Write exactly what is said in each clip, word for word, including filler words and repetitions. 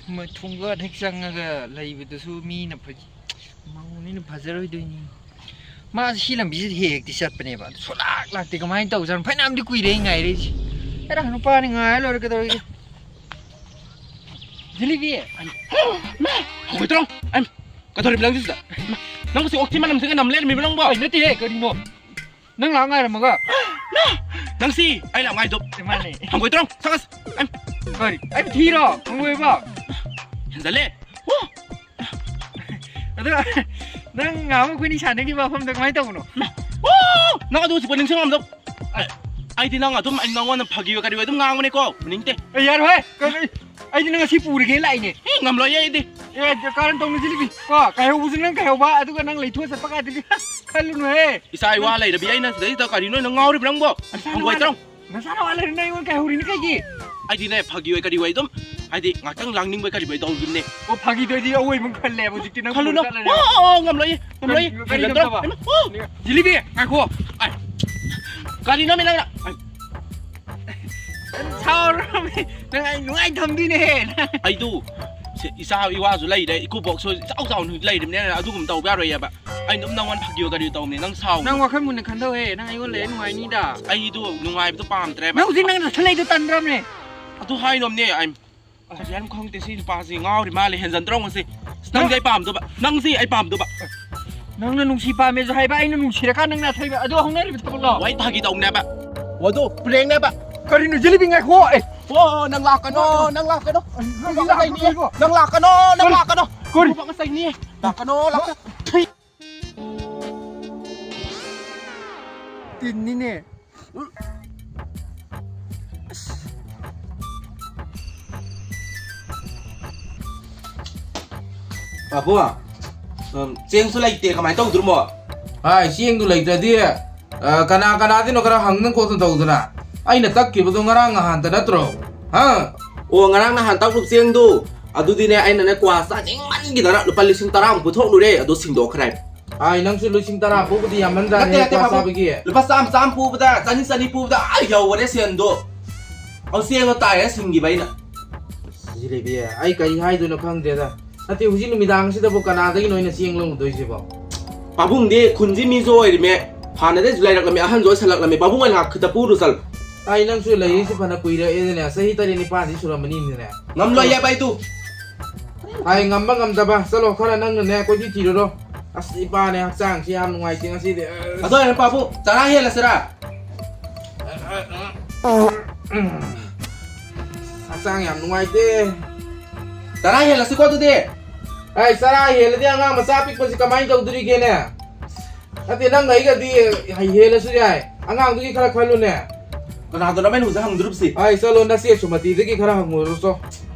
ꯃ-, ꯊꯣꯡꯒꯥꯟ ꯍꯦꯛ ꯆꯪꯉꯒ ꯂꯩꯕꯗꯨꯁꯨ ꯃꯤꯅ ꯐꯖ-, ꯃꯧꯅꯤꯅ ꯐꯖꯔꯣꯏꯗꯣꯏꯅꯤ꯫ ꯃꯥꯁꯦ ꯁꯤ ꯂꯝꯕꯤꯁꯤꯗ ꯍꯦꯛ ꯍꯦꯛꯇꯤ ꯆꯠꯄꯅꯦꯕ꯫ ꯑꯗꯨ ꯁꯨꯡꯂꯥꯛ ꯂꯥꯛꯇꯦ꯫ ꯀꯃꯥꯏꯅ ꯇꯧꯖꯥꯠꯅꯣ? ꯐꯅꯌꯥꯝꯗꯤ ꯀꯨꯏꯔꯦ ꯑꯩ ꯉꯥꯏꯔꯛꯏꯁꯦ꯫ ꯑꯦꯔꯥ, ꯅꯨꯄꯥꯅꯤ ꯉꯥꯏꯔ ꯂꯣꯏꯔꯦ, ꯀꯩꯗꯧꯔꯒꯦ? ꯖꯤꯂꯤꯕꯤ! ꯍꯪꯒꯣꯏꯇ꯭ꯔꯣ? ꯑꯩ, ꯀꯩꯗꯧꯔꯤꯕ ꯅꯪꯁꯤ ꯁꯤꯗ? ꯅꯪꯕꯨ ꯁꯤ ꯑꯣꯛꯊꯤ ꯃꯅꯝꯁꯤꯒ ꯅꯝ ꯂꯩꯔꯝꯃꯤꯕ ꯅꯪꯕꯣ? ꯑꯩ ꯅꯠꯇꯦꯍꯦ, ꯀꯔꯤꯅꯣ? ꯅꯪ ꯂꯥꯛ ꯉꯥꯏꯔꯝꯃꯒ? ꯅꯪꯁꯤ ꯑꯩ ꯂꯥꯛ ꯉꯥꯏꯗꯣ꯫ ꯃꯥꯅꯦ꯫ ꯍꯪꯒꯣꯏꯇ꯭ꯔꯣ? ꯁꯥꯒꯁ! ꯑꯩ, ꯀꯔꯤ? ꯑꯩ ꯊꯤꯔꯣ? ꯍꯪꯒꯣꯏꯕ? ꯍꯦꯟꯖꯜꯂꯦ꯫ ꯑꯣ! ꯑꯗꯣ, ꯅꯪ ꯉꯍꯥꯟꯃꯨꯛ ꯑꯩꯈꯣꯏꯅꯤ ꯁꯥꯟꯅꯈꯤꯕ ꯃꯐꯝꯗꯣ ꯀꯃꯥꯏꯅ ꯇꯧꯕꯅꯣ? ꯑꯣ! ꯅꯪ ꯑꯗꯨ ꯍꯧꯖꯤꯛꯐꯥꯎ ꯅꯤꯡꯁꯤꯡꯉꯝꯗꯧ? ꯑꯩ, ꯑꯩꯗꯤ ꯅꯪ ꯑꯗꯨꯝ, ꯑꯩ ꯅꯉꯣꯟꯗ ꯐꯥꯒꯤ ꯑꯣꯏ ꯀꯔꯤ ꯑꯣꯏ ꯑꯗꯨꯝ ꯉꯥꯡꯕꯅꯤꯀꯣ, ꯎꯅꯤꯡꯗꯦ꯫ ꯑꯦ, ꯌꯥꯔꯣꯏꯍꯦ! ꯀꯩꯅꯣ, ꯑꯩ, ꯑꯩꯗꯤ ꯅꯪ ꯉꯁꯤ ꯄꯨꯔꯒꯦ ꯂꯥꯛꯏꯅꯦ꯫ ꯑꯦ, ꯉꯝꯂꯣꯏꯌꯦ ꯑꯩꯗꯤ꯫ ꯑꯦ, ꯀꯔꯟ ꯇꯧꯅꯨ ꯖꯤꯂꯤꯕꯤ꯫ ꯀꯣ, ꯀꯥꯏꯍꯧꯕꯁꯨ ꯅꯪ ꯀꯥꯏꯍꯧꯕ, ꯑꯗꯨꯒ ꯅꯪ ꯂꯩꯊꯣꯛꯑ ꯆꯠꯄ ꯀꯥꯏꯗꯨꯗꯤ ꯈꯜꯂꯨꯅꯨꯍꯦ꯫ ꯏꯆꯥ ꯏꯋꯥ ꯂꯩꯔꯕꯤ ꯑꯩꯅ ꯁꯤꯗꯩꯗ ꯀꯔꯤꯅꯣ ꯅꯪ ꯉꯥꯎꯔꯤꯕ꯭ꯔꯥ ꯅꯪꯕꯣ? ꯅꯁꯥꯅ ꯍꯪꯒꯣꯏ ꯋꯥ-, ꯇ꯭ꯔꯪ꯫ ꯅꯁꯥꯅ ꯋꯥ ꯂꯩꯔꯦ, ꯅꯪ ꯑꯩꯉꯣꯟꯗ ꯀꯥꯏꯍꯧꯔꯤꯅꯤ ꯀꯩꯒꯤ? ꯑꯩꯗꯤꯅꯦ, ꯐꯥꯒꯤ ꯑꯣꯏ ꯀꯔꯤ ꯑꯣꯏ ꯑꯗꯨꯝ, ꯍꯥꯏꯗꯤ, ꯉꯥꯛꯇꯪ ꯂꯥꯡꯅꯤꯡꯕ ꯀꯔꯤ ꯑꯣꯏ ꯇꯧꯈꯤꯕꯅꯦ꯫ ꯑꯣ, ꯐꯥꯒꯤꯗꯣ ꯑꯩꯗꯤ ꯑꯑꯣꯏꯕ ꯑꯃ ꯈꯜꯂꯦꯕ ꯍꯧꯖꯤꯛꯇꯤ ꯅꯪ ꯈꯜꯂꯨꯅꯨ꯫ ꯄꯨꯔ ꯆꯠꯂꯅꯤ꯫ ꯑꯣ, ꯑꯣ, ꯑꯣ, ꯉꯝꯂꯣꯏꯌꯦ, ꯉꯝꯂꯣꯏꯌꯦ꯫ ꯀꯔꯤ, ꯀꯔꯤ ꯉꯝꯗ꯭ꯔꯣ? ꯉꯝꯗꯕ? ꯑꯣ, ꯖꯤꯂꯤꯕꯤ, ꯉꯥꯏꯈꯣ꯫ ꯑꯥꯏ, ꯀꯔꯤꯅꯣꯃꯤ ꯅꯪꯅ? ꯑꯥꯏ, ꯁꯥꯎꯔꯝꯃꯤ꯫ ꯅꯪ ꯑꯩ ꯅꯨꯡꯉꯥꯏ ꯊꯝꯗꯣꯏꯅꯦꯍꯦ꯫ ꯑꯩꯗꯨ ꯁꯦ, ꯏꯆꯥ ꯏꯋꯥꯁꯨ ꯂꯩꯔꯦ, ꯏꯀꯨꯕꯣꯛꯁꯨ ꯏꯆꯥꯎ ꯆꯥꯎꯅ ꯂꯩꯔꯤꯕꯅꯤꯅ ꯑꯗꯨꯒꯨꯝꯕ ꯇꯧꯕ ꯌꯥꯔꯣꯏꯌꯦꯕ꯫ ꯑꯩꯅ ꯑꯗꯨꯝ ꯅꯪꯉꯣꯟꯗ ꯐꯥꯒꯤ ꯀꯔꯤ ꯇꯧꯕꯅꯦ, ꯅꯪ ꯁꯥꯎꯅꯨ꯫ ꯅꯪ ꯋꯥꯈꯜ ꯃꯨꯟꯅ ꯈꯟꯗꯧꯍꯦ, ꯅꯪ ꯑꯩꯉꯣꯟꯗ ꯂꯩꯔ ꯅꯨꯡꯉꯥꯏꯅꯤꯗ꯫ ꯑꯩꯗꯣ ꯅꯨꯡꯉꯥꯏꯕꯗꯣ ꯄꯥꯝꯗ꯭ꯔꯦꯕ꯫ ꯅꯪ ꯍꯧꯖꯤꯛ ꯅꯪ ꯅꯊꯟ ꯂꯩꯗꯣ ꯇꯟꯗ꯭ꯔꯕꯅꯦ? ꯑꯗꯨ ꯍꯥꯏꯅꯣꯝꯅꯦ, ꯑꯩ ꯀꯔꯤ ꯍꯥꯏꯅꯣ ꯈꯪꯗꯦ, ꯁꯤ ꯅꯨꯄꯥꯁꯤ ꯉꯥꯎꯔꯤ ꯃꯥꯜꯂꯦ, ꯍꯦꯟꯖꯟꯗ꯭ꯔꯣ ꯉꯁꯤ? ꯑꯁ, ꯅꯪꯗꯤ ꯑꯩ ꯄꯥꯝꯗꯕ, ꯅꯪꯁꯤ ꯑꯩ ꯄꯥꯝꯗꯕ꯫ ꯅꯪꯅ ꯅꯨꯡꯁꯤ ꯄꯥꯝꯃꯦꯁꯨ ꯍꯥꯏꯕ, ꯑꯩꯅ ꯅꯨꯡꯁꯤꯔꯀꯥꯟ ꯅꯪꯅ ꯑꯊꯩꯕ, ꯑꯗꯨ ꯍꯧꯅꯔꯤꯕ ꯊꯕꯛꯂꯣ? ꯋꯥ, ꯑꯩ ꯐꯥꯒꯤ ꯇꯧꯕꯅꯦꯕ꯫ ꯑꯣ, ꯑꯗꯨ ꯄ꯭ꯔꯦꯡꯅꯦꯕ꯫ ꯀꯔꯤꯅꯣ ꯖꯤꯂꯤꯕꯤ, ꯉꯥꯏꯈꯣ, ꯑꯦ꯫ ꯑꯣ, ꯅꯪ ꯂꯥꯛꯀꯅꯣ, ꯅꯪ ꯂꯥꯛꯀꯅꯣ꯫ ꯀꯔꯤ ꯂꯥꯛꯀꯅꯣ, ꯂꯥꯛꯀꯅꯣ, ꯅꯪ ꯂꯥꯛꯀꯅꯣ, ꯅꯪ ꯀꯔꯤ? ꯂꯥꯛꯀꯅꯣ꯫ ꯀꯔꯤ? ꯅꯨꯄꯥ ꯃꯁꯛꯅꯤ꯫ ꯂꯥꯛꯀꯅꯣ, ꯂꯥꯛꯀꯅꯣ꯫ ꯇꯤꯟꯅꯤꯅꯦ꯫ ꯄꯥꯕꯨꯡ, ꯎꯝ, ꯆꯦꯡꯁꯨ ꯂꯩꯇꯦ, ꯀꯃꯥꯏꯅ ꯇꯧꯗꯣꯔꯤꯃꯣ? ꯍꯥꯏ, ꯆꯦꯡꯗꯨ ꯂꯩꯇ꯭ꯔꯗꯤ, ꯑ, ꯀꯅꯥ ꯀꯅꯥꯗꯅꯣ ꯈꯔ ꯍꯪꯗꯅ ꯈꯣꯠꯇꯅ ꯇꯧꯗꯅ꯫ ꯑꯩꯅ ꯇꯛꯈꯤꯕꯗꯣ ꯉꯔꯥꯡ ꯅꯍꯥꯟꯇ ꯅꯠꯇ꯭ꯔꯣ? ꯍꯥ? ꯑꯣ, ꯉꯔꯥꯡ ꯅꯍꯥꯟ ꯇꯛꯂꯨꯕ ꯆꯦꯡꯗꯣ, ꯑꯗꯨꯗꯤꯅꯦ, ꯑꯩꯅꯅꯦ ꯀ꯭ꯋꯥ ꯆꯥꯅꯤꯡꯃꯟꯈꯤꯗꯅ ꯂꯨꯄꯥ ꯂꯤꯁꯤꯡ ꯇꯔꯥꯃꯨꯛ ꯄꯨꯊꯣꯛꯂꯨꯔꯦ, ꯑꯗꯣ ꯁꯤꯡꯗꯣꯛꯈ꯭ꯔꯦ꯫ ꯑꯥꯏ, ꯅꯪꯁꯨ ꯂꯤꯁꯤꯡ ꯇꯔꯥ ꯄꯨꯕꯗꯤ ꯌꯥꯝꯃꯟꯗ꯭ꯔꯥ ꯅꯠꯇꯦ, ꯅꯠꯇꯦ, ꯀ꯭ꯋꯥ ꯄꯥꯕꯨꯡ꯫ ꯆꯥꯕꯒꯤ? ꯂꯨꯄꯥ ꯆꯥꯝꯃ, ꯆꯥꯝꯃ ꯄꯨꯕꯗ, ꯆꯅꯤ, ꯆꯅꯤ ꯄꯨꯕꯗ ꯑꯥ ꯌꯧꯈꯔꯦ ꯁꯦꯟꯗꯣ꯫ ꯑꯧ, ꯆꯦꯡꯗꯣ ꯇꯥꯏꯔꯦ ꯁꯤꯡꯈꯤꯕ ꯑꯩꯅ꯫ ꯖꯤꯂꯦꯕꯤ, ꯑꯩ ꯀꯔꯤ ꯍꯥꯏꯗꯣꯏꯅꯣ ꯈꯪꯗ꯭ꯔꯦꯗ꯫ ꯅꯠꯇꯦ, ꯍꯧꯖꯤꯛ ꯅꯨꯃꯤꯗꯥꯡꯁꯤꯗꯕꯨ ꯀꯅꯥꯗꯒꯤꯅꯣ ꯑꯩꯅ ꯆꯦꯡ ꯂꯧꯔꯨꯗꯣꯏꯁꯤꯕꯣ? ꯄꯥꯕꯨꯡꯗꯤ ꯈꯨꯟꯁꯤ ꯃꯤꯁꯨ ꯑꯣꯏꯔꯤꯃꯦ, ꯍꯥꯟꯅꯗꯩꯁꯨ ꯂꯩꯔꯛꯂꯝꯃꯦ, ꯑꯍꯟꯁꯨ ꯑꯣꯏꯁꯜꯂꯛꯂꯝꯃꯦ꯫ ꯄꯥꯕꯨꯡ ꯑꯣꯏꯅ ꯈꯤꯇ ꯄꯨꯔꯨ ꯆꯠꯂꯨ꯫ ꯑꯩ ꯅꯪꯁꯨ ꯂꯩꯔꯤꯁꯤ ꯐꯅ ꯀꯨꯏꯔꯛꯑꯦꯗꯅꯦ, ꯆꯍꯤ ꯇꯔꯦꯠ ꯅꯤꯄꯥꯟꯗꯤ ꯁꯨꯔꯝꯃꯅꯤꯅꯦ꯫ ꯉꯝꯂꯣꯏ ꯌꯥꯕ ꯑꯩꯗꯨ꯫ ꯑꯩ ꯉꯝꯕ ꯉꯝꯗꯕ, ꯆꯠꯂꯣ, ꯈꯔ ꯅꯪꯅꯅꯦ ꯀꯣꯏꯊꯤ ꯊꯤꯔꯨꯔꯣ꯫ ꯑꯁ, ꯏꯄꯥꯅꯦ, ꯍꯛꯆꯥꯡꯁꯤ ꯌꯥꯝ ꯅꯨꯡꯉꯥꯏꯇꯦ ꯉꯁꯤꯗꯤ꯫ ꯑꯗꯣ ꯑꯣꯏꯔꯦ ꯄꯥꯕꯨꯡ, ꯆꯔꯥ ꯍꯦꯜꯂꯁꯤꯔꯥ? ꯍꯛꯆꯥꯡ ꯌꯥꯝ ꯅꯨꯡꯉꯥꯏꯇꯦ꯫ ꯆꯔꯥ ꯍꯦꯜꯂꯁꯤꯀꯣ ꯑꯗꯨꯗꯤ꯫ ꯑꯩ ꯆꯔꯥ ꯍꯦꯜꯂꯗꯤ ꯑꯉꯥꯡ ꯃꯆꯥ ꯄꯤꯛꯄꯁꯤ ꯀꯃꯥꯏꯅ ꯇꯧꯗꯣꯔꯤꯒꯦꯅꯦ? ꯅꯠꯇꯦ, ꯅꯪ ꯑꯩꯒꯗꯤ ꯍꯩ ꯍꯦꯜꯂꯁꯨ ꯌꯥꯏ, ꯑꯉꯥꯡꯗꯨꯒꯤ ꯈꯔ ꯈꯜꯂꯨꯅꯦ꯫ ꯀꯅꯥꯗꯅꯣ ꯑꯩꯅ ꯍꯧꯖꯤꯛ ꯍꯪꯗꯣꯔꯤꯕꯁꯤ? ꯑꯩ ꯆꯠꯂꯣ, ꯅꯆꯦ ꯁꯨꯃꯇꯤꯗꯒꯤ ꯈꯔ ꯍꯪꯉꯨꯔꯣ ꯆꯣ꯫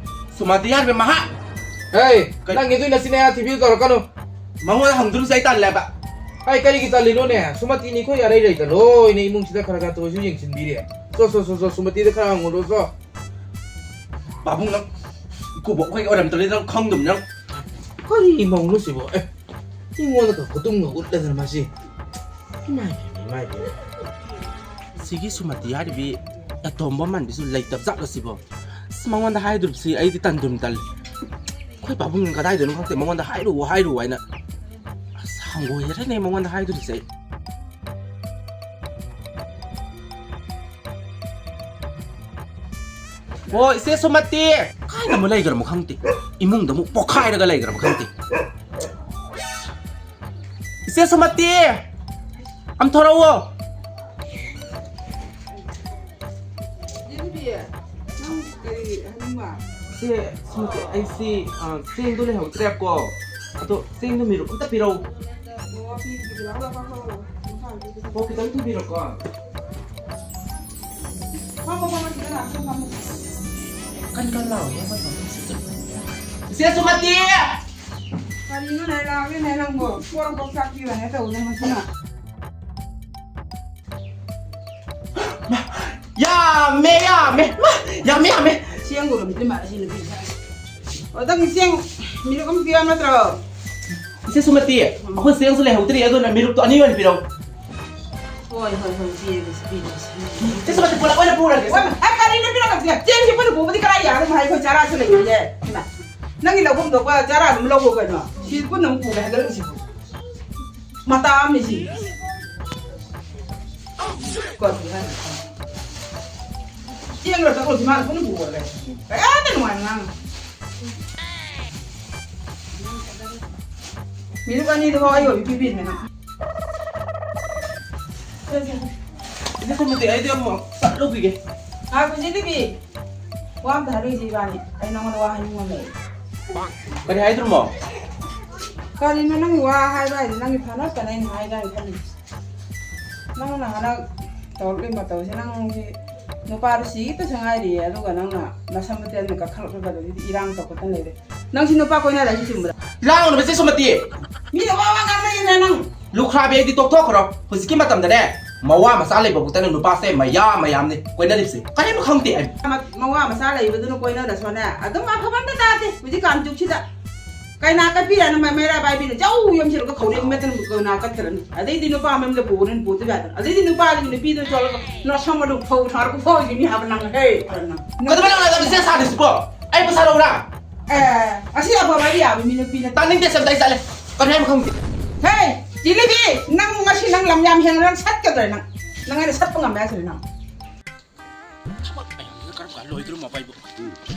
ꯁꯨꯃꯇꯤ ꯍꯥꯏꯔꯤꯕ ꯃꯍꯥꯛ? ꯍꯦ, ꯀꯩ- ꯅꯪꯒꯤꯗꯨ ꯅꯆꯤꯟ ꯅꯌꯥ ꯊꯤꯕꯤꯗꯨ ꯇꯧꯔꯛꯀꯅꯨ꯫ ꯃꯉꯣꯟꯗ ꯍꯪꯗꯣꯔꯤꯕꯁꯤ ꯑꯩ ꯇꯜꯂꯦꯕ꯫ ꯑꯩ ꯀꯔꯤꯒꯤ ꯇꯜꯂꯤꯅꯣꯅꯦ? ꯁꯨꯃꯇꯤꯅꯤ ꯑꯩꯈꯣꯏ ꯑꯔꯩ ꯂꯩꯇ ꯂꯣꯏꯅ ꯏꯃꯨꯡꯁꯤꯗ ꯈꯔ ꯈꯔ ꯇꯧꯔꯁꯨ ꯌꯦꯡꯁꯤꯟꯕꯤꯔꯦ꯫ ꯆꯣ, ꯆꯣ, ꯆꯣ, ꯆꯣ, ꯁꯨꯃꯇꯤꯗ ꯈꯔ ꯍꯪꯉꯨꯔꯣ ꯆꯣ꯫ ꯄꯥꯕꯨꯡ ꯅꯪ ꯏꯀꯨꯕꯣꯛ ꯑꯩꯈꯣꯏꯒꯤ ꯑꯣꯏꯔꯝꯗ꯭ꯔꯗꯤ ꯅꯪ ꯈꯪꯗꯕꯅꯤ ꯅꯪ꯫ ꯀꯔꯤ ꯃꯧꯅꯣ ꯁꯤꯕꯣ? ꯑꯦ, ꯑꯩꯉꯣꯟꯗꯒ ꯈꯨꯇꯨꯝꯒ ꯎꯠꯂꯗꯅ ꯃꯁꯤ꯫ ꯏꯃꯥꯏ ꯄꯦꯝꯃ, ꯏꯃꯥꯏ ꯄꯦꯝꯃ꯫ ꯁꯤꯒꯤ ꯁꯨꯃꯇꯤ ꯍꯥꯏꯔꯤꯕꯤ ꯑꯇꯣꯝꯕ ꯃꯥꯟꯕꯤꯁꯨ ꯂꯩꯇꯕ ꯖꯥꯠꯂꯣ ꯁꯤꯕꯣ? ꯑꯁ, ꯃꯉꯣꯟꯗ ꯍꯥꯏꯗꯣꯔꯤꯕꯁꯤ ꯑꯩꯗꯤ ꯇꯟꯗꯨꯝ ꯇꯜꯂꯤ꯫ ꯑꯩꯈꯣꯏ ꯄꯥꯕꯨꯡꯅ ꯀꯗꯥꯏꯗꯅꯣ ꯈꯪꯗꯦ, ꯃꯉꯣꯟꯗ ꯍꯥꯏꯔꯨ, ꯍꯥꯏꯔꯨ ꯍꯥꯏꯅ꯫ ꯑꯁ, ꯍꯪꯒꯣꯏꯔꯦꯅꯦ ꯃꯉꯣꯟꯗ ꯍꯥꯏꯗꯣꯔꯤꯁꯦ ꯑꯩ꯫ ꯑꯣ, ꯏꯆꯦ ꯁꯨꯃꯇꯤ! ꯀꯥꯏꯗ ꯑꯃꯨꯛ ꯂꯩꯈ꯭ꯔꯃꯣ ꯈꯪꯗꯦ꯫ ꯏꯃꯨꯡꯗ ꯑꯃꯨꯛ ꯄꯣꯛꯈꯥꯏꯔꯒ ꯂꯩꯈ꯭ꯔꯃꯣ ꯈꯪꯗꯦ꯫ ꯏꯆꯦ ꯁꯨꯃꯇꯤ! ꯑꯝ ꯊꯣꯔꯛꯑꯣ꯫ ꯏꯆꯦ ꯁꯨꯃꯇꯤ, ꯑꯩꯁꯤ, ꯑ, ꯆꯦꯡꯗꯣ ꯂꯩꯍꯧꯗ꯭ꯔꯦꯕꯀꯣ꯫ ꯑꯗꯣ ꯆꯦꯡꯗꯣ ꯃꯤꯔꯨꯛ ꯑꯝꯇ ꯄꯤꯔꯛꯎ꯫ ꯑꯣ, ꯈꯤꯇꯪ ꯊꯤꯕꯤꯔꯣꯀꯣ꯫ ꯀꯟ ꯀꯟ ꯂꯥꯎꯋꯦ, ꯃꯣꯏ ꯃꯃꯤꯡꯁꯤꯁꯨ꯫ ꯏꯆꯦ ꯁꯨꯃꯇꯤ! ꯀꯔꯤꯅꯣꯅꯦ, ꯂꯥꯎꯔꯦꯅꯦ ꯅꯪꯕꯣ? ꯄꯣꯔꯣꯝ ꯄꯣꯛ ꯆꯥꯛꯄꯤꯔꯣꯅꯦ ꯇꯧꯔꯦ ꯃꯁꯤꯅ꯫ ꯌꯥꯝꯃꯦ, ꯌꯥꯝꯃꯦ, ꯌꯥꯝꯃꯦ, ꯌꯥꯝꯃꯦ꯫ ꯆꯦꯡ ꯎꯔꯝꯗ꯭ꯔꯤ ꯃꯥꯜꯂꯦ ꯁꯤ ꯅꯨꯄꯤꯁꯦ꯫ ꯑꯣ, ꯅꯪꯒꯤ ꯆꯦꯡ ꯃꯤꯔꯨꯛ ꯑꯃ ꯄꯤꯔꯝ ꯅꯠꯇ꯭ꯔꯣ? ꯏꯆꯦ ꯁꯨꯃꯇꯤ, ꯑꯩꯈꯣꯏ ꯆꯦꯡꯁꯨ ꯂꯩꯍꯧꯗ꯭ꯔꯤ, ꯑꯗꯨꯅ ꯃꯤꯔꯨꯛꯇꯣ ꯑꯅꯤ ꯑꯣꯏꯅ ꯄꯤꯔꯛꯎ꯫ ꯍꯣꯏ, ꯍꯣꯏ, ꯍꯣꯏ, ꯆꯦꯡꯁꯦ ꯄꯤꯔꯒꯦ, ꯁꯤ ꯄꯤꯔꯒꯦ꯫ ꯁꯤ ꯁꯨꯃꯇꯤ ꯄꯨꯂꯞ ꯑꯣꯏꯅ ꯄꯨꯔꯒꯦ꯫ ꯍꯣꯏ, ꯑꯦ, ꯀꯔꯤꯅꯣ ꯄꯤꯔꯛꯀꯗꯣꯏꯁꯦ? ꯆꯦꯡꯁꯤ ꯄꯨꯟꯅ ꯄꯨꯕꯗꯤ ꯀꯔꯥꯏ ꯌꯥꯗꯣꯏꯅꯣ? ꯍꯥꯏ, ꯑꯩꯈꯣꯏ ꯆꯔꯥꯁꯨ ꯂꯩꯔꯤꯌꯦ꯫ ꯏꯃꯥ, ꯅꯪꯒꯤ ꯂꯧꯐꯝ ꯊꯣꯛꯄ ꯆꯔꯥ ꯑꯗꯨꯝ ꯂꯧꯑꯣ ꯀꯩꯅꯣ꯫ ꯁꯤ ꯄꯨꯟꯅ ꯑꯃꯨꯛ ꯄꯨꯒꯦ ꯍꯥꯏꯒꯠꯂꯛꯏꯁꯤꯕꯨ꯫ ꯃꯇꯥ ꯑꯃꯅꯤ ꯁꯤ꯫ ꯀꯔꯤ ꯍꯥꯏꯅꯣ? ꯆꯦꯡꯂ ꯆꯠꯂꯣ, ꯁꯤ ꯃꯥꯅ ꯄꯨꯟꯅ ꯄꯨꯔꯒꯦ꯫ ꯀꯌꯥꯗ ꯅꯨꯡꯉꯥꯏꯅ ꯉꯥꯡꯉꯤ꯫ ꯃꯤꯅꯤꯠ ꯑꯅꯤꯗꯨꯐꯥꯎ ꯑꯩ ꯑꯣꯏꯕꯤ ꯄꯤꯕꯤꯗꯅ꯫ ꯁꯦ, ꯁꯦ꯫ ꯏꯆꯦ ꯁꯨꯃꯇꯤ, ꯑꯩꯗꯤ ꯑꯃꯨꯛ ꯆꯠꯂꯨꯈꯤꯒꯦ꯫ ꯉꯥꯏꯈꯣ, ꯏꯆꯦ ꯗꯦꯕꯤ꯫ ꯋꯥ ꯑꯝꯇ ꯍꯥꯏꯔꯨꯏꯁꯦ ꯏꯕꯥꯅꯤ꯫ ꯑꯩ ꯅꯉꯣꯟꯗ ꯋꯥ ꯍꯥꯏꯅꯤꯡꯕ ꯑꯃ ꯂꯩ꯫ ꯀꯔꯤ ꯍꯥꯏꯗ꯭ꯔꯣꯃꯣ? ꯀꯔꯤꯅꯣ ꯅꯪꯒꯤ ꯋꯥ ꯍꯥꯏꯕ ꯍꯥꯏꯁꯦ? ꯅꯪꯒꯤ ꯐꯅꯕꯇꯅꯦ ꯑꯩꯅ ꯍꯥꯏꯒꯦ ꯍꯥꯏꯅ ꯈꯜꯂꯤꯁꯦ꯫ ꯅꯪꯅ ꯍꯟꯗꯛ ꯇꯧꯔꯛꯂꯤꯕ ꯃꯇꯧꯁꯦ, ꯅꯪꯁꯤ ꯅꯨꯄꯥꯗꯨ ꯁꯤꯒꯤꯇꯁꯨ ꯉꯥꯏꯔꯤꯌꯦ, ꯑꯗꯨꯒ ꯅꯪꯅ ꯅꯁꯝ ꯃꯇꯦꯜꯅ ꯀꯛꯊꯠꯂꯛꯄꯗ ꯍꯧꯖꯤꯛꯇꯤ ꯏꯔꯥꯡ ꯇꯧꯈꯠꯇꯅ ꯂꯩꯔꯦ꯫ ꯅꯪꯁꯤ ꯅꯨꯄꯥ ꯀꯣꯏꯅꯔꯦ ꯍꯥꯏꯁꯤ ꯆꯨꯝꯕ꯭ꯔꯥ? ꯂꯥꯡꯒꯅꯨ ꯏꯆꯦ ꯁꯨꯃꯇꯤ꯫ ꯃꯤꯅ ꯋꯥ ꯋꯥ ꯉꯥꯡꯅꯩꯅ ꯅꯪ꯫ ꯂꯨꯈ꯭ꯔꯥꯕꯤ ꯑꯩꯗꯤ ꯇꯣꯛꯊꯣꯛꯈ꯭ꯔꯣ꯫ ꯍꯧꯖꯤꯛꯀꯤ ꯃꯇꯝꯗꯅꯦ, ꯃꯋꯥ ꯃꯆꯥ ꯂꯩꯕ ꯈꯛꯇꯅ ꯅꯨꯄꯥꯁꯦ ꯃꯌꯥꯝ ꯃꯌꯥꯝꯅꯤ ꯀꯣꯏꯅꯔꯤꯕꯁꯦ꯫ ꯀꯔꯤꯝ ꯈꯪꯗꯦ ꯑꯩ꯫ ꯃ-, ꯃꯋꯥ ꯃꯆꯥ ꯂꯩꯕꯗꯨꯅ ꯀꯣꯏꯅꯔꯁꯨꯅꯦ, ꯑꯗꯨꯝ ꯑꯐꯕ ꯑꯝꯇ ꯇꯥꯗꯦ ꯍꯧꯖꯤꯛꯀꯥꯟ ꯖꯨꯛꯁꯤꯗ꯫ ꯀꯩꯅꯥ ꯀꯠꯄꯤꯔꯅ ꯃ-, ꯃꯩꯔꯥ ꯄꯥꯏꯕꯤꯅ ꯖꯧ ꯌꯣꯝꯁꯤꯜꯂꯒ ꯈꯧꯔꯤ ꯃꯦꯠꯇꯅ ꯀꯩꯅꯥ ꯀꯠꯈ꯭ꯔꯅꯤ꯫ ꯑꯗꯩꯗꯤ ꯅꯨꯄꯥ ꯃꯌꯨꯝꯗ ꯄꯨꯔꯅꯤ, ꯄꯨꯗꯕ ꯌꯥꯗꯅ꯫ ꯑꯗꯩꯗꯤ ꯅꯨꯄꯥꯗꯨꯒꯤ ꯅꯨꯄꯤꯗꯨ ꯆꯣꯜꯂꯒ ꯅꯁꯝ ꯑꯗꯨ ꯐꯧ ꯊꯥꯔꯒ ꯐꯣꯏꯈꯤꯅꯤ ꯍꯥꯏꯕ ꯅꯪ꯫ ꯍꯦ, ꯅꯪ꯫ ꯀꯩꯗꯧꯕꯩ ꯅꯪ ꯂꯥꯛꯑꯒ ꯃꯦꯁꯦꯖ ꯊꯥꯗꯣꯏꯁꯤꯕꯣ? ꯑꯩꯕꯨ ꯁꯥꯔꯧꯔꯥ? ꯑꯦ, ꯑꯁꯤ ꯑꯐꯕ ꯑꯩ ꯌꯥꯕ ꯃꯤ ꯅꯨꯄꯤ ꯅꯠꯇꯦ꯫ ꯇꯥꯅꯤꯡꯗꯦ, ꯁꯦꯝꯗ ꯑꯩ ꯆꯠꯂꯦ꯫ ꯀꯔꯤ ꯍꯥꯏꯕ ꯈꯪꯗꯦ꯫ ꯍꯦ, ꯖꯤꯂꯤꯕꯤ, ꯅꯪ ꯉꯁꯤ ꯅꯪ ꯂꯝ ꯌꯥꯝ ꯍꯦꯟꯅ ꯅꯪ ꯁꯠꯀꯗ꯭ꯔꯦ ꯅꯪ꯫ ꯅꯪ ꯑꯩꯅ ꯁꯠꯄ ꯉꯝꯃꯦ ꯍꯥꯏꯁꯤꯅꯦ ꯅꯪ꯫ ꯊꯕꯛ ꯃꯌꯥꯝꯁꯤꯅ ꯀꯔꯝ ꯀꯥꯟ ꯂꯣꯏꯗꯣꯏꯅꯣ ꯃꯄꯥꯏꯕꯨ?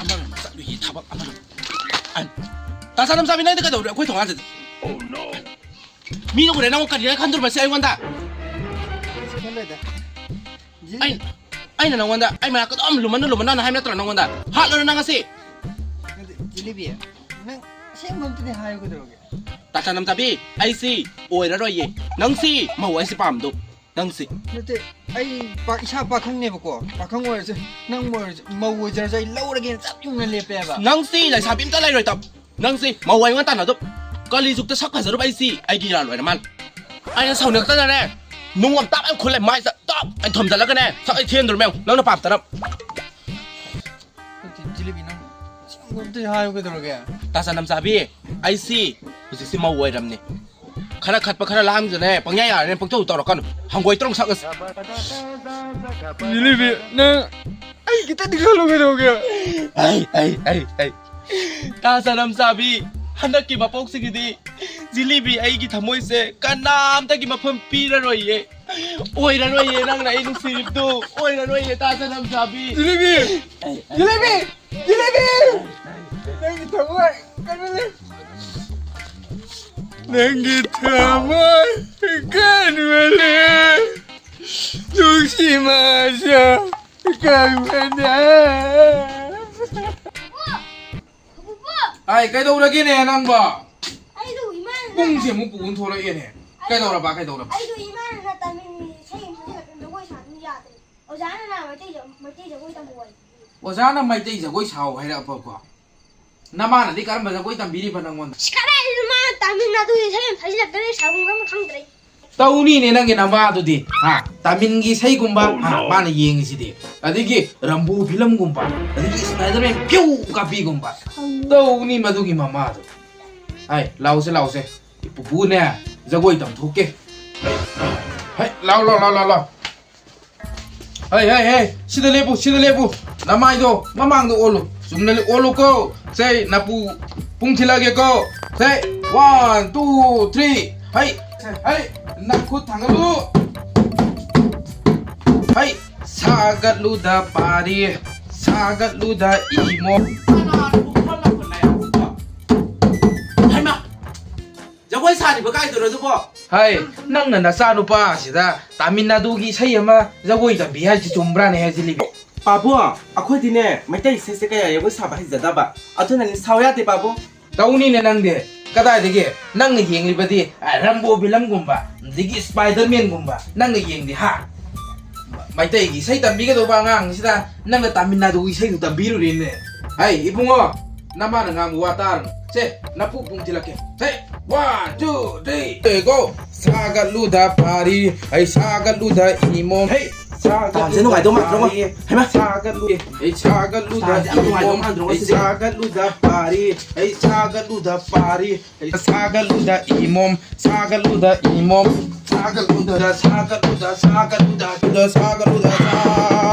ꯑꯃꯔꯣꯝꯗ ꯆꯠꯂꯨꯏꯌꯦ ꯊꯕꯛ ꯑꯃꯔꯣꯝ꯫ ꯑꯟ-, ꯇꯥ ꯁꯅꯥ ꯅꯝꯆꯥꯕꯤ, ꯅꯪꯗꯤ ꯀꯩꯗꯧꯔꯦ ꯑꯩꯈꯣꯏ ꯊꯣꯡꯒꯥꯟꯁꯤꯗ? ꯃꯤꯅ ꯎꯔꯦ ꯅꯪ ꯀꯔꯤꯅ ꯈꯟꯗꯣꯔꯤꯕ ꯁꯤ ꯑꯩꯉꯣꯟꯗ? ꯀꯩꯁꯨ ꯈꯟꯗꯦꯗ꯫ ꯖꯤ-, ꯑꯩ-, ꯑꯩꯅ ꯅꯪꯉꯣꯟꯗ ꯑꯩ ꯃꯅꯥꯛꯇ ꯑꯗꯨꯝ ꯂꯨꯃꯟꯅ ꯂꯨꯃꯟꯅ ꯍꯥꯏꯕ ꯅꯠꯇ꯭ꯔꯣ ꯅꯪꯉꯣꯟꯗ? ꯍꯥꯠꯂꯣꯔ ꯅꯪ ꯉꯁꯤ? ꯅꯠꯇꯦ, ꯖꯤꯂꯤꯕꯤ, ꯅꯪ ꯑꯁꯦꯡꯕ ꯑꯝꯇꯗꯤ ꯍꯥꯏꯌꯨ ꯀꯩꯗꯧꯔꯒꯦ? ꯇꯥ ꯁꯅꯥ ꯅꯝꯆꯥꯕꯤ, ꯑꯩꯁꯤ ꯑꯣꯏꯔꯔꯣꯏꯌꯦ꯫ ꯅꯪꯁꯤ ꯃꯧ ꯑꯩꯁꯤ ꯄꯥꯝꯗꯣ꯫ ꯅꯪꯁꯤ꯫ ꯅꯠꯇꯦ, ꯑꯩ ꯄꯥ-, ꯏꯁꯥ ꯄꯥꯈꯪꯅꯦꯕꯀꯣ꯫ ꯄꯥꯈꯪ ꯑꯣꯏꯔꯁꯨ, ꯅꯪ ꯑꯣꯏꯔꯁꯨ, ꯃꯧ ꯑꯣꯏꯖꯔꯁꯨ ꯑꯩ ꯂꯧꯔꯒꯦꯅ ꯆꯞ ꯌꯨꯡꯅ ꯂꯦꯞꯄꯦꯕ꯫ ꯅꯪꯁꯤ ꯂꯩꯁꯥꯕꯤ ꯑꯝꯇ ꯂꯩꯔꯣꯏ ꯇꯞ꯫ ꯅꯪꯁꯤ ꯃꯧ ꯑꯩꯉꯣꯟꯗ ꯇꯥꯟꯅꯗꯨꯞ꯫ ꯀꯂꯤ ꯖꯨꯛꯇ ꯁꯛ ꯐꯖꯔꯨꯕ ꯑꯩꯁꯤ ꯑꯩꯒꯤ ꯏꯔꯥꯜ ꯑꯣꯏꯔ ꯃꯥꯜꯂꯦ꯫ ꯑꯩꯅ ꯁꯥꯎꯅꯤꯡꯉꯛꯇꯅꯅꯦ, ꯅꯨꯡ ꯑꯃ ꯇꯥꯞ ꯑꯩꯅ ꯈꯨꯜꯂꯦ, ꯃꯥꯏ ꯆ-, ꯇꯥꯞ ꯑꯩꯅ ꯊꯣꯝꯖꯤꯜꯂꯒꯅꯦ, ꯁꯛ ꯑꯩ ꯊꯦꯟꯗꯣꯔꯃꯦ ꯌꯦꯡꯉꯨ, ꯅꯪꯅ ꯄꯥꯝꯇꯅ꯫ ꯅꯠꯇꯦ, ꯖꯤꯂꯤꯕꯤ, ꯅꯪ ꯑꯁꯦꯡꯕ ꯑꯝꯇ ꯍꯥꯏꯌꯨ ꯀꯩꯗꯧꯔꯒꯦ? ꯇꯥ ꯁꯅꯥ ꯅꯝꯆꯥꯕꯤ, ꯑꯩꯁꯤ ꯍꯧꯖꯤꯛꯁꯤ ꯃꯧ ꯑꯣꯏꯔꯝꯅꯦ꯫ ꯈꯔ ꯈꯠꯄ ꯈꯔ ꯂꯥꯡꯗꯅꯦ, ꯄꯪꯌꯥ ꯌꯥꯔꯅꯦ, ꯄꯪꯇꯧ ꯇꯧꯔꯛꯀꯅꯨ꯫ ꯍꯪꯒꯣꯏ ꯇ꯭ꯔꯣꯡ ꯁꯛꯑꯁꯤ꯫ ꯖꯤꯂꯤꯕꯤ, ꯅꯪ ꯑꯩ ꯈꯤꯇꯗꯤ ꯈꯜꯂꯨ ꯀꯩꯗꯧꯒꯦ? ꯑꯩ, ꯑꯩ, ꯑꯩ, ꯑꯩ꯫ ꯇꯥ ꯁꯅꯝ ꯆꯥꯕꯤ, ꯍꯟꯗꯛꯀꯤ ꯃꯄꯣꯛꯁꯤꯒꯤꯗꯤ ꯖꯤꯂꯤꯕꯤ ꯑꯩꯒꯤ ꯊꯃꯣꯏꯁꯦ ꯀꯅꯥꯝꯇꯒꯤ ꯃꯐꯝ ꯄꯤꯔꯔꯣꯏꯌꯦ꯫ ꯑꯣꯏꯔꯔꯣꯏꯌꯦ, ꯅꯪꯅ ꯑꯩ ꯅꯨꯡꯁꯤꯔꯤꯕꯗꯨ ꯑꯣꯏꯔꯔꯣꯏꯌꯦ, ꯇꯥ ꯁꯅꯝ ꯆꯥꯕꯤ꯫ ꯖꯤꯂꯤꯕꯤ! ꯖꯤꯂꯤꯕꯤ! ꯖꯤꯂꯤꯕꯤ! ꯅꯪꯒꯤ ꯊꯃꯣꯏ ꯀꯟꯃꯜꯂꯦ꯫ ꯅꯪꯒꯤ ꯊꯃꯣꯏ ꯀꯟꯃꯜꯂꯦ꯫ ꯅꯨꯡꯁꯤ ꯃꯥꯁꯨ ꯀꯟꯃꯜꯂꯦ꯫ ꯄꯨꯄꯨ! ꯑꯩ ꯀꯩꯗꯧꯔꯒꯦꯅꯦ ꯅꯪꯕꯣ? ꯑꯩꯗꯣ ꯏꯃꯥꯅ ꯄꯨꯡꯁꯦ ꯑꯃꯨꯛ ꯄꯨ ꯊꯣꯛꯂꯛꯑꯦꯅꯦ꯫ ꯀꯩꯗꯧꯔꯕ, ꯀꯩꯗꯧꯔꯕ? ꯑꯩꯗꯣ ꯏꯃꯥꯅ ꯇꯥꯃꯤꯜꯒꯤ ꯏꯁꯩ ꯑꯃ ꯁꯛꯂꯛꯄꯗꯣ ꯖꯒꯣꯏ ꯁꯥꯕ ꯌꯥꯗ꯭ꯔꯦ꯫ ꯑꯣꯖꯥꯅ ꯅꯍꯥꯟ ꯃꯩꯇꯩ ꯖ-, ꯃꯩꯇꯩ ꯖꯒꯣꯏ ꯇꯝꯃꯣ ꯍꯥꯏ꯫ ꯑꯣꯖꯥꯅ ꯃꯩꯇꯩ ꯖꯒꯣꯏ ꯁꯥꯎ ꯍꯥꯏꯔꯛꯑꯕꯀꯣ? ꯅꯃꯥꯅꯗꯤ ꯀꯔꯝꯕ ꯖꯒꯣꯏ ꯇꯝꯕꯤꯔꯤꯕ ꯅꯪꯉꯣꯟꯗ? ꯏꯁ, ꯀꯗꯥꯏꯗꯒꯤ ꯃꯥꯅ ꯇꯥꯃꯤꯜ ꯅꯥꯗꯨꯒꯤ ꯏꯁꯩ ꯑꯃ ꯁꯛꯆꯜꯂꯛꯇꯅ ꯑꯩ ꯁꯥꯎꯅꯤꯡꯕ ꯑꯃ ꯈꯪꯗ꯭ꯔꯦ꯫ ꯇꯧꯅꯤꯅꯦ ꯅꯪꯒꯤ ꯅꯃꯥꯗꯨꯗꯤ, ꯍꯥ? ꯇꯥꯃꯤꯜꯒꯤ ꯏꯁꯩꯒꯨꯝꯕ, ꯍꯥ? ꯃꯥꯅ ꯌꯦꯡꯉꯤꯁꯤꯗꯤ꯫ ꯑꯗꯒꯤ ꯔꯝꯕꯣ ꯐꯤꯂꯝꯒꯨꯝꯕ, ꯑꯗꯒꯤ ꯁ꯭ꯄꯥꯏꯗꯔꯃꯦꯟ ꯄ꯭ꯌꯨ ꯀꯥꯞꯄꯤꯒꯨꯝꯕ꯫ ꯇꯧꯅꯤ ꯃꯗꯨꯒꯤ ꯃꯃꯥꯗꯣ꯫ ꯍꯥꯏ, ꯂꯥꯎꯁꯦ, ꯂꯥꯎꯁꯦ꯫ ꯄꯨꯄꯨꯅꯦ, ꯖꯒꯣꯏ ꯇꯝꯊꯣꯛꯀꯦ꯫ ꯍꯩ, ꯂꯥꯎ, ꯂꯥꯎ, ꯂꯥꯎ, ꯂꯥꯎ, ꯂꯥꯎ꯫ ꯍꯩ, ꯍꯩ, ꯍꯩ, ꯁꯤꯗ ꯂꯦꯞꯄꯨ, ꯁꯤꯗ ꯂꯦꯞꯄꯨ꯫ ꯅꯃꯥꯏꯗꯣ ꯃꯃꯥꯡꯗ ꯑꯣꯜꯂꯨ꯫ ꯆꯨꯝꯅ ꯂꯦ-, ꯑꯣꯜꯂꯨꯀꯣ꯫ ꯁꯦ, ꯅꯄꯨ ꯄꯨꯡ ꯊꯤꯜꯂꯛꯑꯒꯦꯀꯣ꯫ ꯁꯦ, one, two, three꯫ ꯍꯩ, ꯍꯩ, ꯅꯈꯨꯠ ꯊꯥꯡꯒꯠꯂꯨ꯫ ꯍꯩ, ꯁꯥꯒꯠꯂꯨꯗ ꯄꯥꯔꯤ, ꯁꯥꯒꯠꯂꯨꯗ ꯏꯃꯣ꯫ ꯍꯩꯃꯥ! ꯖꯒꯣꯏ ꯁꯥꯔꯤꯕ ꯀꯥꯏꯗꯨꯔꯣ ꯑꯗꯨꯕꯣ? ꯍꯥꯏ, ꯅꯪꯅ ꯅꯆꯥꯅꯨꯄꯥ ꯑꯁꯤꯗ ꯇꯥꯃꯤꯜ ꯅꯥꯗꯨꯒꯤ ꯏꯁꯩ ꯑꯃ ꯖꯒꯣꯏ ꯇꯝꯕꯤ ꯍꯥꯏꯁꯤ ꯆꯨꯝꯕ꯭ꯔꯥꯅꯦ ꯍꯦ ꯖꯤꯂꯤꯕꯤ? ꯄꯥꯕꯨꯡ, ꯑꯩꯈꯣꯏꯗꯤꯅꯦ ꯃꯩꯇꯩ ꯏꯁꯩꯁꯦ ꯀꯌꯥ ꯖꯒꯣꯏ ꯁꯥꯕ ꯍꯩꯖꯗꯕ, ꯑꯗꯨꯅꯅꯦ ꯁꯥꯎ ꯌꯥꯗꯦ ꯄꯥꯕꯨꯡ꯫ ꯇꯧꯅꯤꯅꯦ ꯅꯪꯗꯤ꯫ ꯀꯗꯥꯏꯗꯒꯤ? ꯅꯪꯅ ꯌꯦꯡꯂꯤꯕꯗꯤ, ꯑ, ꯔꯝꯕꯣ ꯐꯤꯂꯝꯒꯨꯝꯕ, ꯑꯗꯒꯤ ꯁ꯭ꯄꯥꯏꯗꯔꯃꯦꯟꯒꯨꯝꯕ ꯅꯪꯅ ꯌꯦꯡꯗꯦ, ꯍꯥ? ꯃꯩꯇꯩꯒꯤ ꯏꯁꯩ ꯇꯝꯕꯤꯒꯗꯧꯕ ꯑꯉꯥꯡꯁꯤꯗ ꯅꯪꯅ ꯇꯥꯃꯤꯜ ꯅꯥꯗꯨꯒꯤ ꯏꯁꯩꯗꯨ ꯇꯝꯕꯤꯔꯨꯔꯦꯅꯦ꯫ ꯍꯩ, ꯏꯕꯨꯡꯉꯣ, ꯅꯃꯥꯅ ꯉꯥꯡꯕ ꯋꯥ ꯇꯥꯔꯅꯨ꯫ ꯁꯦ, ꯅꯄꯨ ꯄꯨꯡ ꯊꯤꯜꯂꯛꯀꯦ꯫ ꯁꯦ, one, two, three, go! ꯁꯥꯒꯠꯂꯨꯗ ꯄꯥꯔꯤ, ꯑꯩ ꯁꯥꯒꯠꯂꯨꯗ ꯏꯃꯣꯝ꯫ ꯍꯩ, ꯇꯥꯕꯁꯦ ꯅꯨꯡꯉꯥꯏꯗꯧ ꯃꯥꯟꯗ꯭ꯔꯣ? ꯍꯩꯃꯥ! ꯁꯥꯒꯠꯂꯨ, ꯑꯩ ꯁꯥꯒꯠꯂꯨꯗ ꯇꯥꯕꯁꯦ ꯌꯥꯝ ꯅꯨꯡꯉꯥꯏꯗꯧ ꯏꯃꯣꯝ, ꯃꯥꯟꯗ꯭ꯔꯣ ꯑꯩ ꯉꯁꯤꯗꯤ? ꯁꯥꯒꯠꯂꯨꯗ ꯄꯥꯔꯤ, ꯑꯩ ꯁꯥꯒꯠꯂꯨꯗ ꯄꯥꯔꯤ, ꯑꯩ ꯁꯥꯒꯠꯂꯨꯗ ꯏꯃꯣꯝ, ꯁꯥꯒꯠꯂꯨꯗ ꯏꯃꯣꯝ, ꯁꯥꯒꯠꯂꯨꯗ, ꯁꯥꯒꯠꯂꯨꯗ, ꯁꯥꯒꯠꯂꯨꯗ, ꯁꯥꯒꯠꯂꯨꯗ, ꯁꯥꯒꯠꯂꯨꯗ,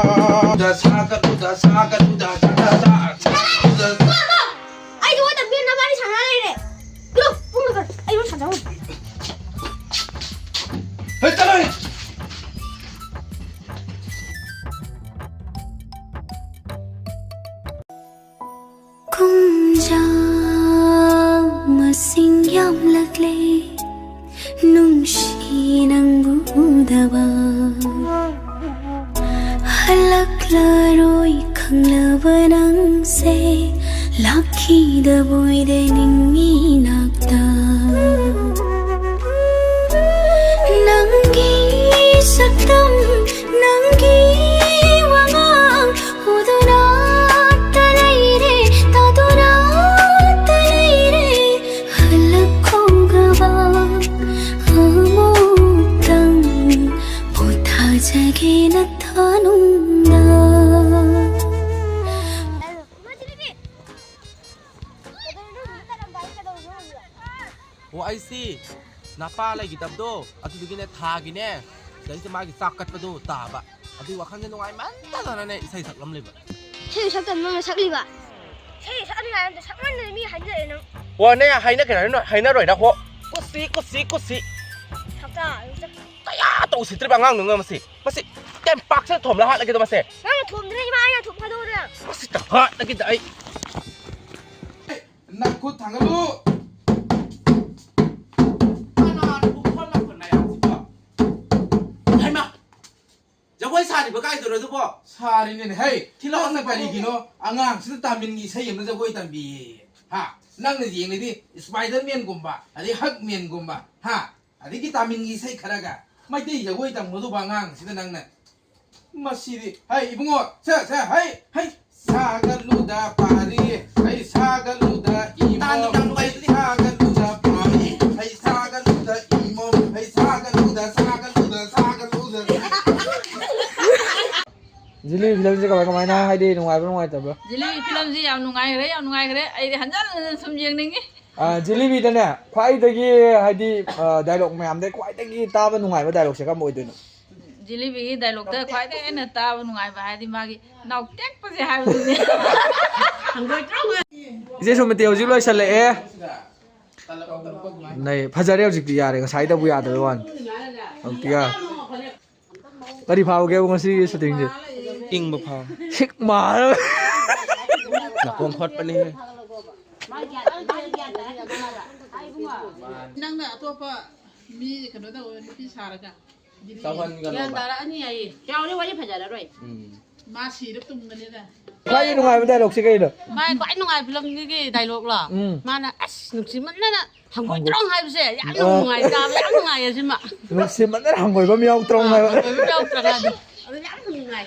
ꯁꯥꯒꯠꯂꯨꯗ, ꯁꯥꯒꯠꯂꯨꯗ, ꯁꯥꯒꯠꯂꯨꯗ꯫ ꯑꯩꯗꯤ ꯋꯥ ꯇꯝꯕꯤꯌꯨ, ꯅꯕꯥꯅꯤ ꯁꯥꯟꯅ ꯂꯩꯔꯦ꯫ ꯌꯣ, ꯄꯨꯡ ꯃꯥꯄꯟ, ꯑꯩ ꯋꯥ ꯁꯥꯟꯅꯧ꯫ ꯍꯦ, ꯆꯠꯂꯣꯍꯦ! ꯀꯨꯝꯖꯥ ꯃꯁꯤꯡ ꯌꯥꯝꯂꯛꯂꯦ, ꯅꯨꯡꯁꯤ ꯅꯪꯕꯨ ꯎꯗꯕ꯫ ꯍꯜꯂꯛꯂꯔꯣꯏ ꯈꯪꯂꯕ ꯅꯪꯁꯦ, ꯂꯥꯛꯈꯤꯗꯕꯣꯏꯗꯦ ꯅꯤꯡꯉꯤ ꯅꯥꯛꯇ꯫ ꯅꯪꯒꯤ ꯁꯛꯇꯝ, ꯅꯪꯒꯤ ꯋꯥꯉꯥꯡ ꯎꯗꯨꯅꯇ ꯂꯩꯔꯦ, ꯇꯥꯗꯨꯅꯇ ꯂꯩꯔꯦ꯫ ꯍꯜꯂꯛꯈꯣꯒꯕ ꯑꯃꯨꯛꯇꯪ ꯄꯣꯊꯥꯖꯒꯦ ꯅꯊꯥꯅꯨꯡꯗ꯫ ꯑꯣ, ꯑꯩꯁꯤ ꯅꯄꯥ ꯂꯩꯈꯤꯗꯕꯗꯣ, ꯑꯗꯨꯗꯨꯒꯤꯅꯦ, ꯊꯥꯒꯤꯅꯦ, ꯁꯤꯗꯩꯁꯤꯗ ꯃꯥꯒꯤ ꯆꯥꯛ ꯀꯠꯄꯗꯣ ꯇꯥꯕ꯫ ꯑꯗꯨꯒꯤ ꯋꯥꯈꯜꯁꯦ ꯅꯨꯡꯉꯥꯏꯃꯟꯗꯗꯅꯅꯦ ꯏꯁꯩ ꯁꯛꯂꯝꯂꯤꯕ꯫ ꯏꯁꯩ ꯁꯛꯇꯕ ꯅꯪꯅ ꯁꯛꯂꯤꯕ? ꯏꯁꯩ ꯁꯛꯍꯟꯅꯤꯡꯉꯥꯏ ꯑꯝꯇ ꯁꯛꯃꯟꯗꯅ ꯃꯤ ꯍꯥꯏꯅꯔꯦ ꯅꯪ꯫ ꯑꯣ, ꯅꯪ ꯍꯥꯏꯅ ꯀꯩꯅꯣ, ꯍꯥꯏꯅ-, ꯍꯥꯏꯅꯔꯣꯏꯗ, ꯍꯣ꯫ ꯀꯨꯁꯤ, ꯀꯨꯁꯤ, ꯀꯨꯁꯤ꯫ ꯁꯛꯇ, ꯁꯛꯇ꯫ ꯀꯌꯥ ꯇꯧ ꯎꯁꯤꯠꯇ꯭ꯔꯤꯕ ꯑꯉꯥꯡꯗꯨꯅ ꯃꯁꯤ꯫ ꯃꯁꯤ ꯇꯦꯝꯄꯥꯛꯁꯤꯗ ꯊꯣꯝꯂ ꯍꯥꯠꯂꯒꯦꯗ ꯃꯁꯦ꯫ ꯅꯪꯅ ꯊꯣꯝꯗꯅ ꯏꯃꯥ ꯑꯩꯅ ꯊꯣꯝ ꯊꯥꯗꯣꯛꯑꯗꯅ꯫ ꯃꯁꯤ ꯍꯥꯠꯂꯒꯦꯗ ꯑꯩ꯫ ꯅꯈꯨꯠ ꯊꯥꯡꯒꯠꯂꯨ꯫ ꯀꯅꯥꯅꯣ ꯈꯣꯠꯂꯛꯄ ꯃꯌꯥꯝꯁꯤꯕꯣ? ꯍꯩꯃꯥ! ꯖꯒꯣꯏ ꯁꯥꯔꯤꯕ ꯀꯥꯏꯗꯨꯔꯣ ꯑꯗꯨꯕꯣ? ꯁꯥꯔꯤꯅꯦꯅꯦ꯫ ꯍꯩ, ꯊꯤꯜꯂꯛꯑꯣ, ꯅꯪꯅ ꯊꯤꯜꯂꯛꯑꯣ꯫ ꯀꯔꯤꯒꯤꯅꯣ ꯑꯉꯥꯡꯁꯤꯗ ꯇꯥꯃꯤꯜꯒꯤ ꯏꯁꯩ ꯑꯃꯅ ꯖꯒꯣꯏ ꯇꯝꯕꯤꯌꯦ? ꯍꯥ? ꯅꯪꯅ ꯌꯦꯡꯂꯗꯤ ꯁ꯭ꯄꯥꯏꯗꯔꯃꯦꯟꯒꯨꯝꯕ, ꯑꯗꯩ ꯍꯛꯃꯦꯟꯒꯨꯝꯕ, ꯍꯥ? ꯑꯗꯒꯤ ꯇꯥꯃꯤꯜꯒꯤ ꯏꯁꯩ ꯈꯔꯒ ꯃꯩꯇꯩ ꯖꯒꯣꯏ ꯇꯝꯒꯗꯧꯕ ꯑꯉꯥꯡꯁꯤꯗ ꯅꯪꯅ ꯃꯁꯤꯗꯤ, ꯍꯩ, ꯏꯕꯨꯡꯉꯣ, ꯁꯦ, ꯁꯦ, ꯍꯩ, ꯍꯩ, ꯁꯥꯒꯠꯂꯨꯗ ꯄꯥꯔꯤ, ꯍꯩ, ꯁꯥꯒꯠꯂꯨꯗ ꯏꯃꯣ, ꯇꯥꯟꯗꯨ ꯌꯥꯝ ꯅꯨꯡꯉꯥꯏ꯫ ꯍꯩ, ꯁꯥꯒꯠꯂꯨꯗ ꯄꯥꯔꯤ, ꯍꯩ, ꯁꯥꯒꯠꯂꯨꯗ ꯏꯃꯣ, ꯍꯩ, ꯁꯥꯒꯠꯂꯨꯗ, ꯁꯥꯒꯠꯂꯨꯗ, ꯁꯥꯒꯠꯂꯨꯗ꯫ ꯖꯤꯂꯤꯕꯤ ꯐꯤꯂꯝꯁꯦ ꯀꯃꯥꯏ ꯀꯃꯥꯏꯅ, ꯍꯥꯏꯗꯤ, ꯅꯨꯡꯉꯥꯏꯕ꯭ꯔꯥ ꯅꯨꯡꯉꯥꯏꯇꯕ꯭ꯔꯥ? ꯖꯤꯂꯤꯕꯤ ꯐꯤꯂꯝꯁꯤ ꯌꯥꯝ ꯅꯨꯡꯉꯥꯏꯈ꯭ꯔꯦ, ꯌꯥꯝ ꯅꯨꯡꯉꯥꯏꯈ꯭ꯔꯦ꯫ ꯑꯩꯗꯤ ꯍꯟꯖꯟ ꯍꯟꯖꯟ ꯁꯨꯝ ꯌꯦꯡꯅꯤꯡꯉꯤ꯫ ꯑ, ꯖꯤꯂꯤꯕꯤꯗꯅꯦ, ꯈ꯭ꯋꯥꯏꯗꯒꯤ, ꯍꯥꯏꯗꯤ, ꯑ, ꯗꯥꯏꯂꯣꯛ ꯃꯌꯥꯝꯗꯩ ꯈ꯭ꯋꯥꯏꯗꯒꯤ ꯇꯥꯕ ꯅꯨꯡꯉꯥꯏꯕ ꯗꯥꯏꯂꯣꯛꯁꯦ ꯀꯔꯝꯕ ꯑꯣꯏꯗꯣꯏꯅꯣ? ꯖꯤꯂꯤꯕꯤꯒꯤ ꯗꯥꯏꯂꯣꯛꯇ ꯈ꯭ꯋꯥꯏꯗꯒꯤ ꯑꯩꯅ ꯇꯥꯕ ꯅꯨꯡꯉꯥꯏꯕ ꯍꯥꯏꯗꯤ ꯃꯥꯒꯤ "ꯅꯥꯎ ꯇꯦꯛꯄꯁꯦ" ꯍꯥꯏꯕꯗꯨꯅꯦ꯫ ꯏꯆꯦ ꯁꯨꯃꯇꯤ, ꯍꯧꯖꯤꯛ ꯂꯣꯏꯁꯜꯂꯛꯑꯦ꯫ ꯅꯩ, ꯐꯖꯔꯦ ꯍꯧꯖꯤꯛꯇꯤ, ꯌꯥꯔꯦ, ꯉꯁꯥꯏꯗꯕꯨ ꯌꯥꯗꯕꯩ ꯋꯥꯅꯤ꯫ ꯍꯧꯖꯤꯛꯇꯤ ꯌꯥꯔꯦ꯫ ꯀꯔꯤ ꯐꯥꯎꯒꯦꯕ ꯉꯁꯤꯒꯤ ꯁꯨꯇꯤꯡꯁꯦ? ꯏꯪꯕ ꯐꯥꯎ꯫ ꯁꯤꯛ ꯃꯥꯔ꯫ ꯅꯥꯀꯣꯡ ꯈꯣꯠꯄꯅꯦꯍꯦ꯫ ꯅꯪꯅ ꯑꯇꯣꯞꯄ ꯃꯤ ꯀꯩꯅꯣ ꯇꯧꯕ ꯅꯨꯄꯤ ꯁꯥꯔꯒ ꯒ꯭ꯌꯥꯟ ꯇꯥꯔꯛꯑꯅꯤ ꯍꯥꯏꯌꯦ꯫ ꯆꯥꯎꯔꯦ, ꯋꯥꯔꯤ ꯐꯖꯔꯔꯣꯏ꯫ ꯎꯝ꯫ ꯃꯥ ꯁꯤꯔ ꯇꯨꯝꯕꯅꯤꯗ꯫ ꯈ꯭ꯋꯥꯏ ꯅꯨꯡꯉꯥꯏꯕ ꯗꯥꯏꯂꯣꯛꯁꯦ ꯀꯩꯅꯣ? ꯃꯥꯏ ꯈ꯭ꯋꯥꯏ ꯅꯨꯡꯉꯥꯏꯕ ꯐꯤꯂꯝꯗꯨꯒꯤ ꯗꯥꯏꯂꯣꯛꯂꯣ? ꯎꯝ꯫ ꯃꯥꯅ "ꯑꯁ, ꯅꯨꯡꯁꯤꯃꯟꯗꯅ ꯍꯪꯒꯣꯏꯇ꯭ꯔꯣꯡ" ꯍꯥꯏꯕꯁꯦ ꯌꯥꯝ ꯑ꯫ ꯅꯨꯡꯉꯥꯏ, ꯇꯥꯕ ꯌꯥꯝ ꯅꯨꯡꯉꯥꯏꯌꯦ ꯁꯤꯃ꯫ ꯅꯨꯡꯁꯤꯃꯟꯗꯅ ꯍꯪꯒꯣꯏꯕ ꯑꯃ ꯌꯥꯎꯗ꯭ꯔꯣ ꯑ, ꯍꯥꯏꯕ? ꯍꯪꯒꯣꯏꯕ ꯑꯃ ꯌꯥꯎꯗ꯭ꯔꯒ ꯑꯗꯨ꯫ ꯑꯗꯨ ꯌꯥꯝ ꯅꯨꯡꯉꯥꯏ꯫